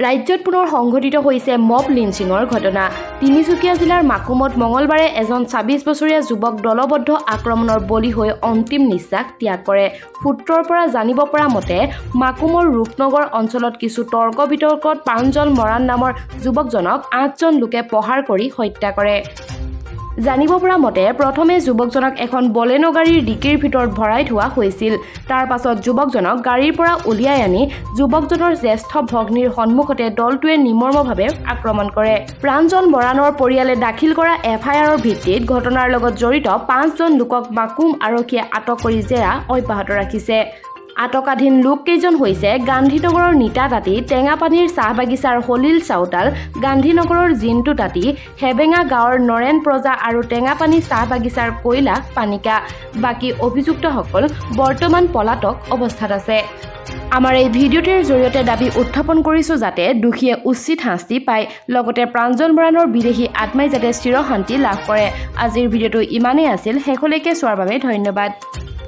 ৰাজ্যত পুনৰ সংঘটিত হৈছে মব লিঞ্চিঙৰ ঘটনা। তিনিচুকীয়া জিলাৰ মাকুমত মঙলবাৰে এজন 26 বছৰীয়া যুৱক দলবদ্ধ আক্ৰমণৰ বলি হৈ অন্তিম নিশ্বাস ত্যাগ কৰে। সূত্ৰৰ পৰা জানিব পৰা মতে, মাকুমৰ ৰূপনগৰ অঞ্চলত কিছু তৰ্ক বিতৰ্কত প্ৰাঞ্জল মৰাণ নামৰ যুৱকজনক আঠজন লোকে প্ৰহাৰ কৰি হত্যা কৰে। জানিব পৰা মতে, প্ৰথমে যুৱকজনক এখন বলেন' গাড়ীৰ ডিকিৰ ভিতৰত ভৰাই থোৱা হৈছিল। তাৰ পাছত যুৱকজনক গাড়ীৰ পৰা উলিয়াই আনি যুৱকজনৰ জ্যেষ্ঠ ভগ্নীৰ সন্মুখতে দলটোৱে নিৰ্মমভাৱে আক্ৰমণ কৰে। প্ৰাঞ্জল মৰাণৰ পৰিয়ালে দাখিল কৰা এফআইআৰৰ ভিত্তিত ঘটনাৰ লগত জড়িত পাঁচজন লোকক মাকুম আৰক্ষীয়ে আটক কৰি জেৰা অব্যাহত ৰাখিছে। আটকাধীন লোককেইজন হৈছে গান্ধীনগৰৰ নীতা তাঁতী, টেঙাপানীৰ চাহ বাগিচাৰ হলিল চাওতাল, গান্ধীনগৰৰ জিন্টু তাঁতী, হেবেঙা গাঁৱৰ নৰেন প্ৰজা আৰু টেঙাপানী চাহ বাগিচাৰ কৈলাশ পানিকা। বাকী অভিযুক্তসকল বৰ্তমান পলাতক অৱস্থাত আছে। আমাৰ এই ভিডিঅ'টিৰ জৰিয়তে দাবী উত্থাপন কৰিছোঁ যাতে দোষীয়ে উচিত শাস্তি পায়, লগতে প্ৰাঞ্জল মৰাণৰ বিদেহী আত্মাই যাতে চিৰশান্তি লাভ কৰে। আজিৰ ভিডিঅ'টো ইমানেই আছিল। শেষলৈকে চোৱাৰ বাবে ধন্যবাদ।